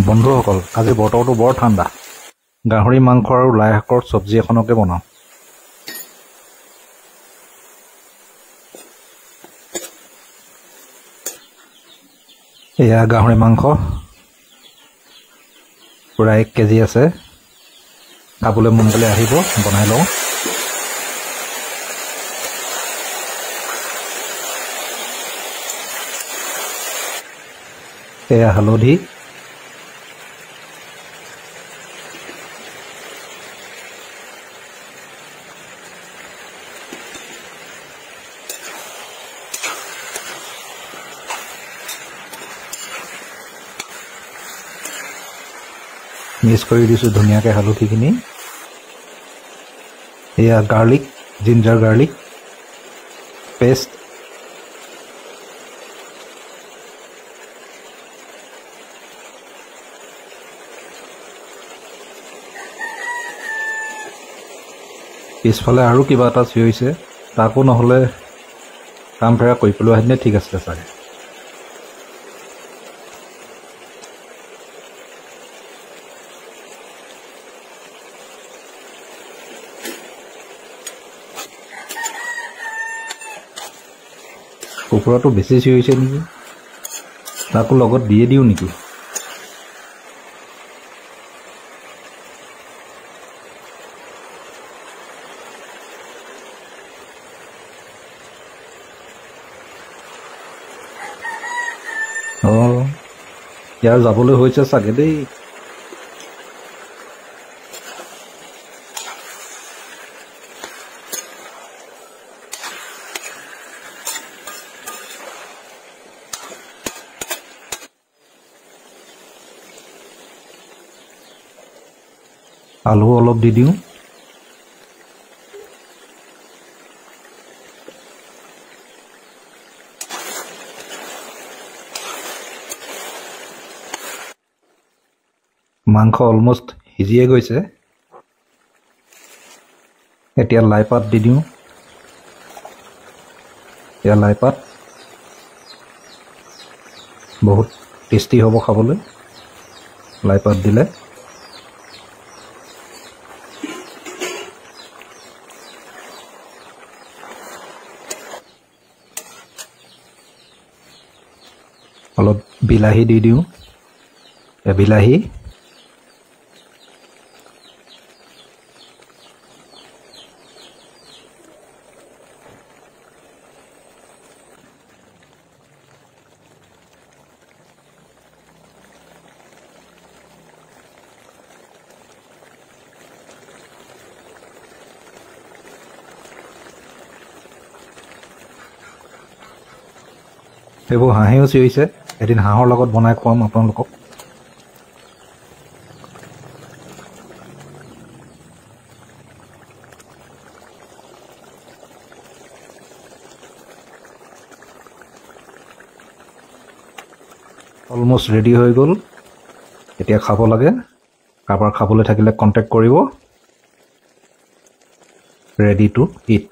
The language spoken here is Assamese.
বন্ধুসকল, আজি বতৰটো বৰ ঠাণ্ডা। গাহৰি মাংস আৰু লাই শাকৰ চব্জি এখনকে বনাওঁ। এয়া গাহৰি মাংস পূৰা 1 কেজি আছে। খাবলৈ মন গ'লে আহিব, বনাই লওঁ। এয়া হালধি, মিক্স কৰি দিছোঁ ধুনীয়াকৈ হালধিখিনি। এয়া গাৰ্লিক, জিঞ্জাৰ গাৰ্লিক পেষ্ট। পিছফালে আৰু কিবা এটা চিঞৰিছে, তাকো নহ'লে কাম ফেৰা কৰি পেলোৱা হেঁতেনে ঠিক আছিলে চাগে। কুকুৰাটো বেছি চিঞৰিছে নেকি, তাকো লগত দিয়ে দিওঁ নেকি? অঁ, ইয়াৰ যাবলৈ হৈছে চাগে দেই। আলু অলপ দি দিওঁ। মাংস অলমষ্ট সিজিয়ে গৈছে। এতিয়া লাই পাত দি দিওঁ। এতিয়া লাই পাত বহুত টেষ্টি হ'ব খাবলৈ লাই পাত দিলে। অলপ বিলাহী দি দিওঁ। বিলাহী, সেইবোৰ হাঁহেও চিঞৰিছে। এদিন হাঁহৰ লগত বনাই খুৱাম আপোনালোকক। অলমষ্ট ৰেডি হৈ গ'ল, এতিয়া খাব লাগে। কাৰোবাৰ খাবলৈ থাকিলে কণ্টেক্ট কৰিব। Ready to eat.